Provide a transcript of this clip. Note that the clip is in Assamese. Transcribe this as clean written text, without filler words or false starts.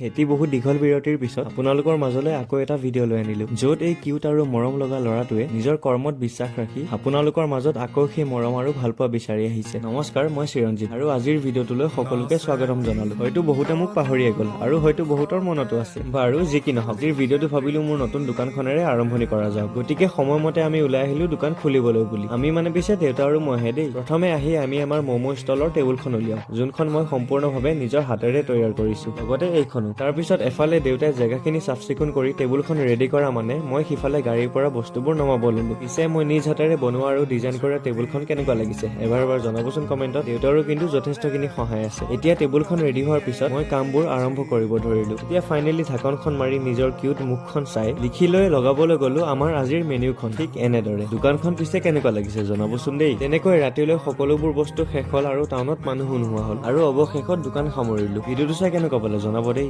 এটি বহুত দীঘল বিৰতিৰ পিছত আপোনালোকৰ মাজলৈ আকৌ এটা ভিডিঅ' লৈ আনিলো, য'ত এই কিউট আৰু মৰম লগা ল'ৰাটোৱে নিজৰ কৰ্মত বিশ্বাস ৰাখি আপোনালোকৰ মাজত আকৌ সেই মৰম আৰু ভালপোৱা বিচাৰি আহিছে। নমস্কাৰ, মই চিৰঞ্জিত আৰু আজিৰ ভিডিঅ'টোলৈ সকলোকে স্বাগতম জনালো। হয়তো বহুতে মোক পাহৰিয়ে গ'ল আৰু হয়তো বহুতৰ মনতো আছে। বাৰু যি কি নহওক, আজিৰ ভিডিঅ'টো ভাবিলো মোৰ নতুন দোকানখনেৰে আৰম্ভণি কৰা যাওক। গতিকে সময়মতে আমি ওলাই আহিলো দোকান খুলিবলৈ বুলি। আমি মানে পিছে দেউতা আৰু মইহে দেই। প্ৰথমে আহি আমি আমাৰ ম'ম' ষ্টলৰ টেবুলখন উলিয়াওঁ, যোনখন মই সম্পূৰ্ণভাৱে নিজৰ হাতেৰে তৈয়াৰ কৰিছো, লগতে এইখনো। তাৰপিছত এফালে দেউতাই জেগাখিনি চাফ চিকুণ কৰি টেবুলখন ৰেডি কৰা মানে মই সিফালে গাড়ীৰ পৰা বস্তুবোৰ নমাব ললো। পিছে মই নিজ হাতেৰে বনোৱা আৰু ডিজাইন কৰা টেবুলখন কেনেকুৱা লাগিছে, এবাৰ এবাৰ জনাবচোন কমেণ্টত। দেউতাৰো কিন্তু যথেষ্টখিনি সহায় আছে। এতিয়া টেবুলখন ৰেডি হোৱাৰ পিছত মই কামবোৰ আৰম্ভ কৰিব ধৰিলো। এতিয়া ফাইনেলি ঢাকনখন মাৰি নিজৰ কিউট মুখখন চাই লিখি লৈ লগাবলৈ গলো আমাৰ আজিৰ মেনিউখন ঠিক এনেদৰে। দোকানখন পিছে কেনেকুৱা লাগিছে জনাবচোন দেই। তেনেকৈ ৰাতিলৈ সকলোবোৰ বস্তু শেষ হ'ল আৰু টাউনত মানুহো নোহোৱা হ'ল আৰু অৱশেষত দোকান সামৰিলো। ভিডিঅ'টো চাই কেনেকুৱা পালে জনাব দেই।